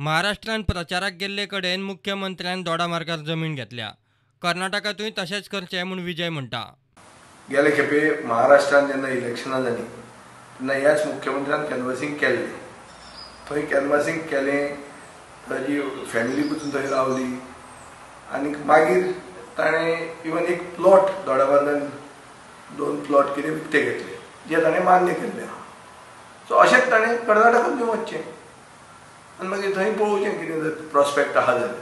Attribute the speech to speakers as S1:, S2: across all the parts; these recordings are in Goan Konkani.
S1: महाराष्ट्रान प्रचाराक गेल्ले कडेन मुख्यमंत्र्यान दोडामार्गार जमीन घेतल्या. कर्नाटकांतूय तशेंच करचें म्हूण विजय म्हणटा.
S2: गेले खेपे महाराष्ट्रान जेन्ना इलेक्शनां जालीं तेन्ना ह्याच मुख्यमंत्र्यान कॅनवासिंग केल्लें. थंय कॅनवासिंग केलें, ताजी फॅमिली पसून थंय रावली आनी मागीर ताणें इवन एक प्लॉट दोडामार्गान 2 प्लॉट कितें विकते घेतले जे ताणें मान्य केल्ले आहा. सो अशेंच ताणें कर्नाटकांत वचचें आनी मागीर थंय पळोवचें कितें जर प्रॉस्पेक्ट आहा जाल्यार.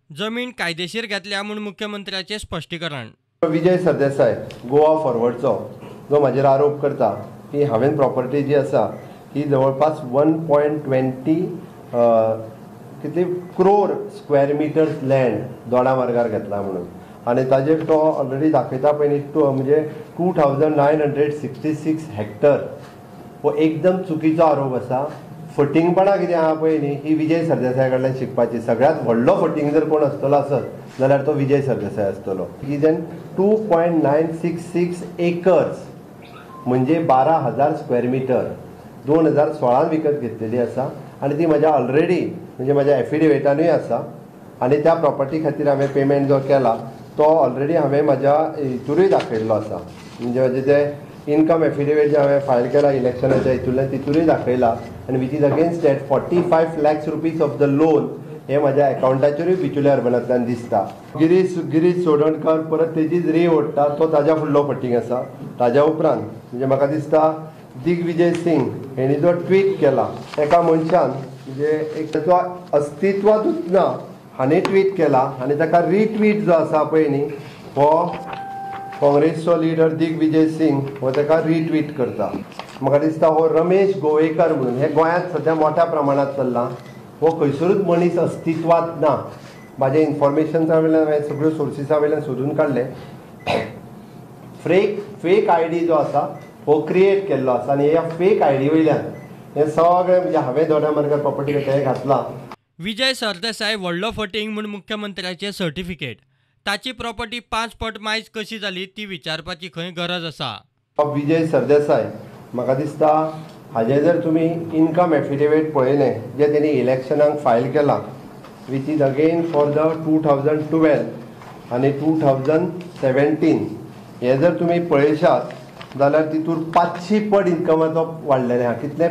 S1: जमीन कायदेशीर घेतल्या म्हूण मुख्यमंत्र्याचें स्पश्टीकरण.
S3: विजय सरदेसाय गोवा फॉरवर्डचो जो म्हाजेर आरोप करता की हांवें प्रॉपर्टी जी आसा ही जवळपास 1.20 कितली क्रोर स्क्वेअर मिटर्स लँड दोडामार्गार घेतला म्हणून, आनी ताजेर तो ऑलरेडी दाखयता पळय न्ही म्हणजे 2966 हेक्टर. हो एकदम चुकीचो आरोप आसा. फटींगपणां कितें आहा पळय न्ही ही विजय सरदेसाय कडल्यान शिकपाची. सगळ्यांत व्हडलो फटींग जर कोण आसतलो आसत जाल्यार तो विजय सरदेसाय आसतलो. ही जेन 2.966 एकर्स म्हणजे 12,000 स्क्वेअर मिटर 2016 विकत घेतलेली आसा आनी ती म्हाज्या ऑलरेडी म्हणजे म्हाज्या एफिडेविटानूय आसा आनी त्या प्रॉपर्टी खातीर हांवें पेमेंट जो केला तो ऑलरेडी हांवें म्हाज्या हितूरूय दाखयल्लो आसा. म्हणजे म्हाजें जें इनकम एफिडेवीट जें हांवें फायल केला इलेक्शनाच्या हितूंतल्यान तितूरूय दाखयला आनी which is against that 45 lakhs rupees of the loan हे म्हाज्या एकावंटाचेरूय बिचोले अर्बनांतल्यान दिसता. गिरीश चोडणकर परत तेजीच रे ओडटा, तो ताज्या फुडलो फटींग आसा. ताज्या उपरांत म्हणजे म्हाका दिसता दिग्विजय सिंग हेणी जो ट्वीट केला एका मनशान म्हणजे एक ताचो अस्तित्वांतूच ना हाणें ट्वीट केला आनी ताका रिट्वीट जो आसा पळय न्ही हो काँग्रेसचो लिडर दिग्विजय सिंग हो ताका रिट्वीट करता. म्हाका दिसता हो रमेश गोवेकर म्हणून हे गोंयांत सद्या मोठ्या प्रमाणांत चल्लां. हो खंयसरूच मनीस अस्तित्वांत ना. म्हाज्या इन्फॉर्मेशन्सा वयल्यान हांवें सगळ्यो सोर्सिसा वयल्यान सोदून काडलें. फेक I D जो आसा हो क्रिएट केल्लो आसा आनी ह्या फेक I D वयल्यान हें सगळें म्हणजे हांवें दोडामार्गार प्रॉपर्टी घेतल्या हें घातलां.
S1: विजय सरदेसाय व्हडलो फटींग म्हूण मुख्यमंत्र्याचें सर्टिफिकेट. ताची प्रॉपर्टी 5 पट मायज कशी जाली ती विचारपाची खंय गरज आसा.
S3: विजय सरदेसाय म्हाका दिसता हाजें जर तुमी इनकम एफिडेवीट पळयलें जें तेणी इलेक्शनाक फायल केलां which is again for the 2012 आनी 2017 हें जर तुमी पळयशात जाल्यार तितूर 500 पट इनकमाचो वाडलेलें आहा. कितलें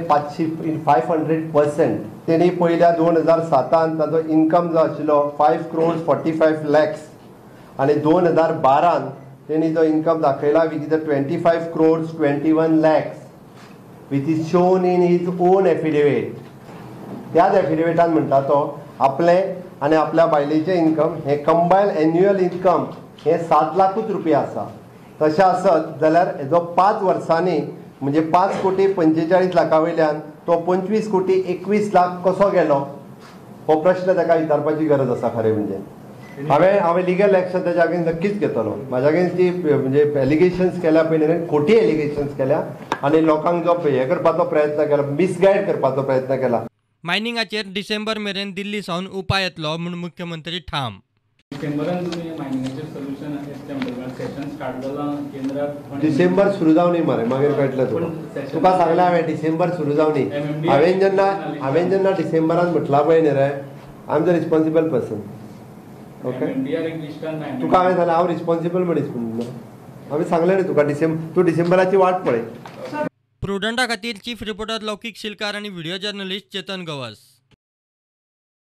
S3: 500%. तेणी पयल्या 2007 ताचो इनकम जो आशिल्लो 5 crores 45 lakhs आनी 2012 तेणी जो इनकम दाखयला which is 25 crores 21 lakhs which is shown in his own affidavit. त्याच एफिडेविटान म्हणटा तो आपलें आनी आपल्या बायलेचें इनकम हें कंबायन एन्युअल इनकम हें 7 लाखूच रुपया आसा. तशें आसत जाल्यार हेजो 5 वर्सांनी म्हणजे 5 कोटी 45 लाखां वयल्यान तो 25 कोटी 21 लाख कसो गेलो हो प्रश्न ताका विचारपाची गरज आसा. खरें म्हणजे हांवें लिगल एक्शन ताच्या अगेन्स्ट नक्कीच घेतलो. म्हाज्या अगेन्स्ट ती म्हणजे एलिगेशन्स केल्या पयलीं खोटी एलिगेशन्स केल्या आनी लोकांक जो हें करपाचो प्रयत्न केला, मिसगायड करपाचो प्रयत्न केला.
S1: मायनिंगाचेर डिसेंबर मेरेन दिल्ली सावन उपाय येतलो म्हूण मुख्यमंत्री ठाम.
S3: डिसेंबर सुरू जावनी मरे मागीर कळटलें तुका. तुका सांगलें हांवें डिसेंबर सुरू जावनी. हांवें जेन्ना डिसेंबरान म्हटलां पळय न्ही रे, I am the responsible person. Okay, तुका हांवें सांगलें हांव रिस्पॉन्सिबल मनीस म्हणून हांवें सांगलें न्ही तुका. तूं डिसेंबराची वाट पळय.
S1: प्रुडंटा खातीर चीफ रिपोर्टर लौकीक शिलकार आनी व्हिडिओ जर्नलिस्ट चेतन गवस.